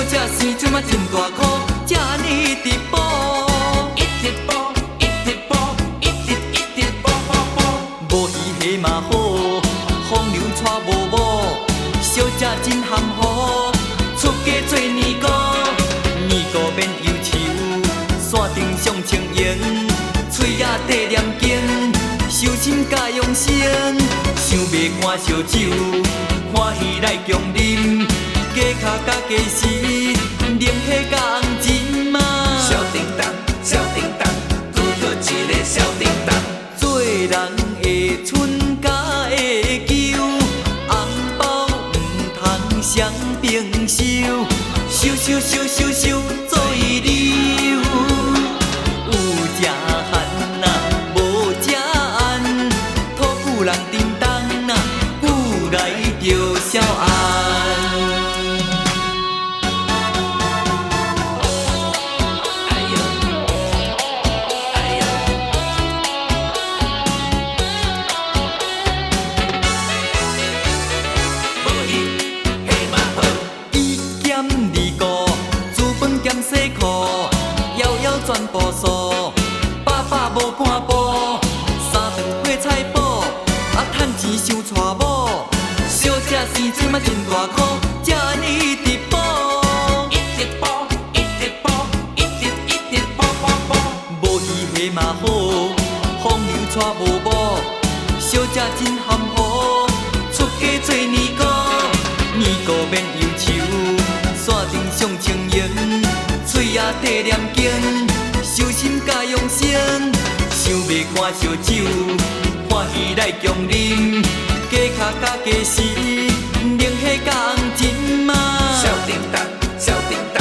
食生水仔真大箍，這呢直補。一直補，一直補，一直一直補補補。無魚蝦嘛好，風流娶無某，小食真含糊，出家做尼姑，尼姑免憂愁，山頂上清閒，喙仔底念經，修心佮養生，想袂寒燒酒，歡喜來強啉，雞跤佮雞絲，龍蝦佮紅針啊。小叮當，小叮當，拄著一个小叮當。做人會春佮會秋，紅包毋通雙爿收，收收收收收做伊溜。有食番啊，無食餡，討久人叮當啊，久來著痟按。哎呦，哎呦，無魚蝦嘛好。一兼二顧，資本兼洗褲，枵枵全部素，飽飽無半步，三頓火菜脯，啊趁錢想娶某，小食生水仔真大箍，這呢直補。一直補，一直補，一直一直補補補。無魚蝦嘛好，風流娶無某，小食真含糊，出家做尼姑，尼姑免憂愁，山頂上清閒，喙仔底念經，修心佮養生，想袂寒燒酒，歡喜來強啉，雞跤佮雞絲，龍蝦佮紅針啊。小叮當，小叮當，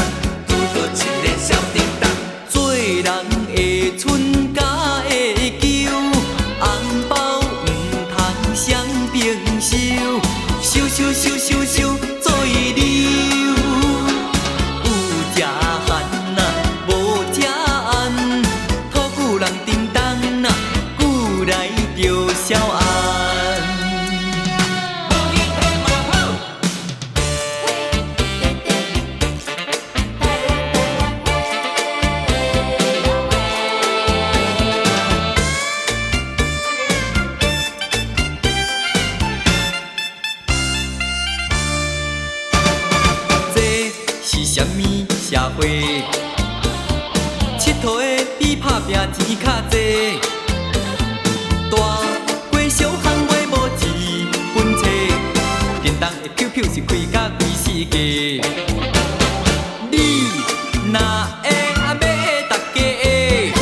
拄著一个小叮當。做人會春佮會秋，紅包毋通雙爿收，收收收收收做伊溜。有食番啊，無食餡，討久人叮當啊，久來著痟按。無魚蝦嘛好。這是啥物社會？𨑨迌的比拍拚錢較濟，大街小巷買無一本冊，電動的 QQ 是開甲規世界。你若會啊欲大家會，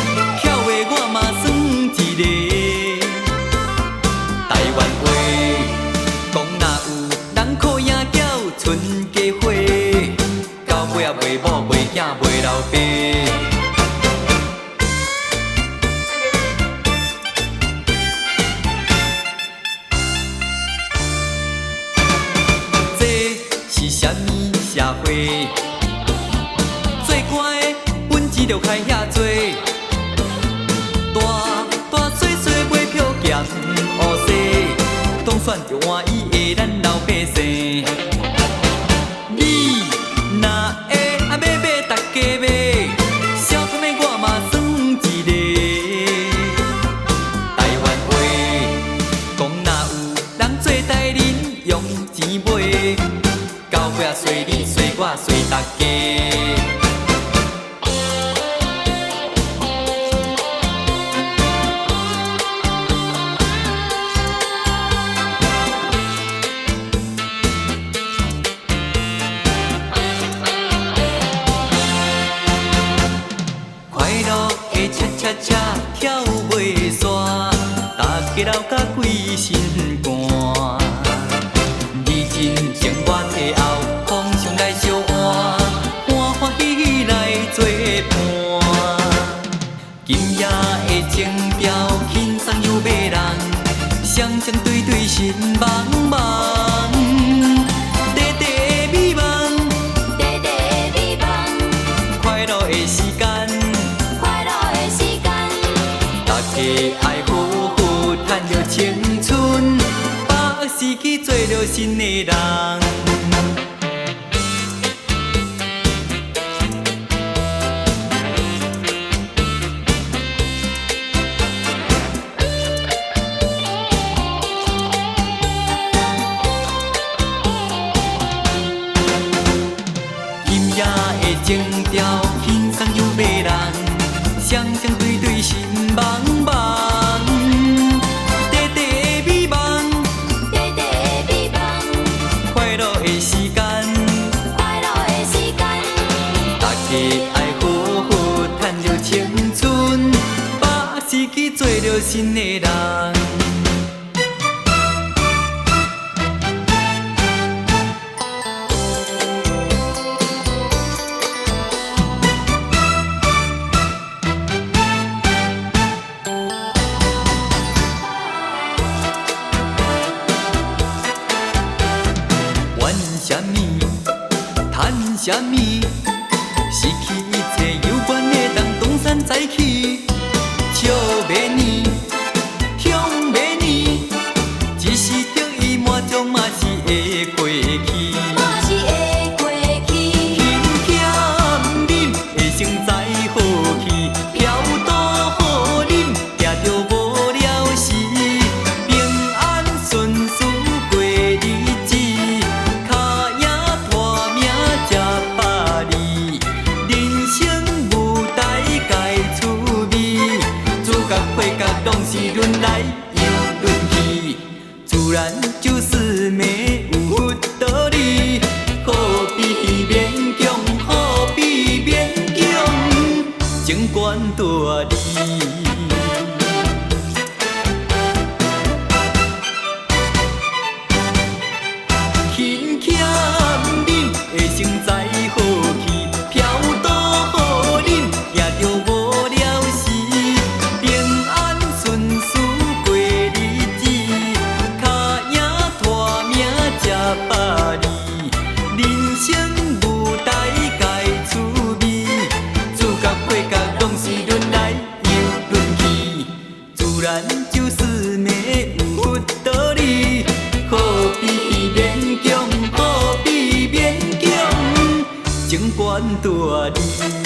巧的我嘛算一个。台灣話講若有人可贏叫春家花，到尾仔袂某袂囝袂老爸。這是啥物社會？做官的本錢就開遐濟，大大細細買票兼烏西，當選就換伊的咱老百姓。你若會啊欲買，大家買，小貪的我嘛算一个。台灣話講若有人做代理用錢買，到尾仔衰你衰我衰大家。快樂的恰恰恰跳袂煞，大家鬧甲規身汗。你進前我退後，風上來相換，歡歡喜喜來做伴。今夜的情調輕鬆又迷人，雙雙對對心茫茫。短短的美夢，短短的美夢，快樂的時間，快樂的時間，大家愛好好趁著青春，把握時機做著新的人。情調輕鬆又迷人，雙雙對對心茫茫，短短的美夢，短短的美夢，快樂的時間，快樂的時間，大家愛好好趁著青春，把時機做著新的人。怨啥物？嘆啥物？失去一切猶原會當東山再起，笑袂呢，痛袂呢，一時得意滿足嘛是會過去。嘛是會過去。勤儉啉會成才好去，嫖賭好啉，定著無了時，平安順遂過日子，跤影拖命吃百二，人生舞台該趣味，主角配角攏是輪來又輪去，自然就是沒有道理，何必勉強，何必勉強，情關大理。勤儉啉會成才好去，嫖賭好啉，定著無了時，平安順遂過日子，跤影拖命吃百二，人生舞台該趣味，主角配角攏是輪來又輪去，自然就是沒有道理，何必勉強，何必勉強，情關大理。